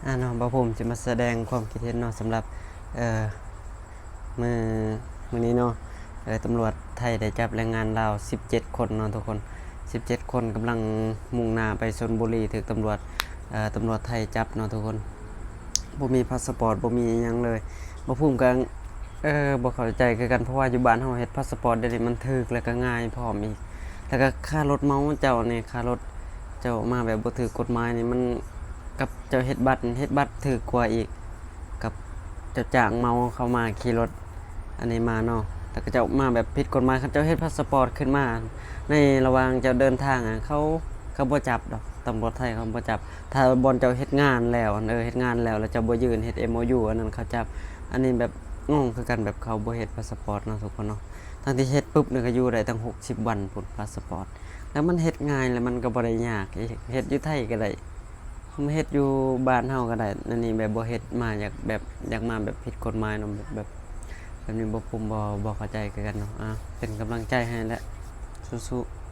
ອ່າເນາະ ບ່າວພູມຊິມາສະແດງຄວາມຄິດເຫັນເນາະ ສຳລັບ ເອີ ມື້ ມື້ນີ້ເນາະ ເອີ ຕຳຫຼວດໄທໄດ້ຈັບແຮງງານລາວສິບເຈັດຄົນເນາະທຸກຄົນ ສິບເຈັດຄົນ ກຳລັງມຸ່ງໜ້າໄປຊົນບູລີ ຖືກຕຳຫຼວດ ເອີ ຕຳຫຼວດໄທຈັບເນາະທຸກຄົນ ບໍ່ມີພາສະປອດ ບໍ່ມີອີ່ຫຍັງເລີຍ ບ່າວພູມກໍ ເອີ ບໍ່ເຂົ້າໃຈຄືກັນ ເພາະວ່າຢູ່ບ້ານເຮົາເຮັດພາສະປອດດຽວນີ້ມັນຖືກ ແລ້ວກໍງ່າຍພ້ອມອີກ ແລ້ວກໍຄ່າລົດເໝົາເຈົ້ານີ້ ຄ່າລົດເຈົ້າມາແບບບໍ່ຖືກກົດໝາຍນີ້ ມັນ ກັບເຈົ້າເຮັດບັດ ເຮັດບັດຖືກກວ່າອີກ ກັບເຈົ້າຈ້າງເໝົາເຂົາມາຂີ່ລົດອັນນີ້ມາເນາະ ແລ້ວກໍເຈົ້າມາແບບຜິດກົດໝາຍ ຄັນເຈົ້າເຮັດພາສະປອດຂຶ້ນມາ ໃນລະຫວ່າງເຈົ້າເດີນທາງ ເຂົາ ເຂົາບໍ່ຈັບດອກ ຕຳຫຼວດໄທເຂົາບໍ່ຈັບ ຖ້າບ່ອນເຈົ້າເຮັດງານແລ້ວ ເອີ ເຮັດງານແລ້ວ ແລ້ວເຈົ້າບໍ່ຍື່ນເຮັດເອັມໂອຢູ ອັນນັ້ນເຂົາຈັບ ອັນນີ້ແບບງົງຄືກັນ ແບບເຂົາບໍ່ເຮັດພາສະປອດເນາະທຸກຄົນເນາະ ທັງທີ່ເຮັດປຶບນີ້ກໍຢູ່ໄດ້ຕັ້ງຫົກສິບວັນພຸ້ນພາສະປອດ ແລ້ວມັນເຮັດງ່າຍ ແລ້ວມັນກໍບໍ່ໄດ້ຍາກອີກ ເຮັດຢູ່ໄທກໍໄດ້ ມາເຮັດຢູ່ບ້ານເຮົາກໍໄດ້ ອັນນີ້ແບບບໍ່ເຮັດມາ ຢາກແບບ ຢາກມາແບບຜິດກົດໝາຍເນາະ ແບບ ແບບ ແບບນີ້ບໍ່ ຜົມບໍ່ ບໍ່ເຂົ້າໃຈຄືກັນເນາະ ອ່າ ເປັນກຳລັງໃຈໃຫ້ແຫຼະ ສູ້ໆ.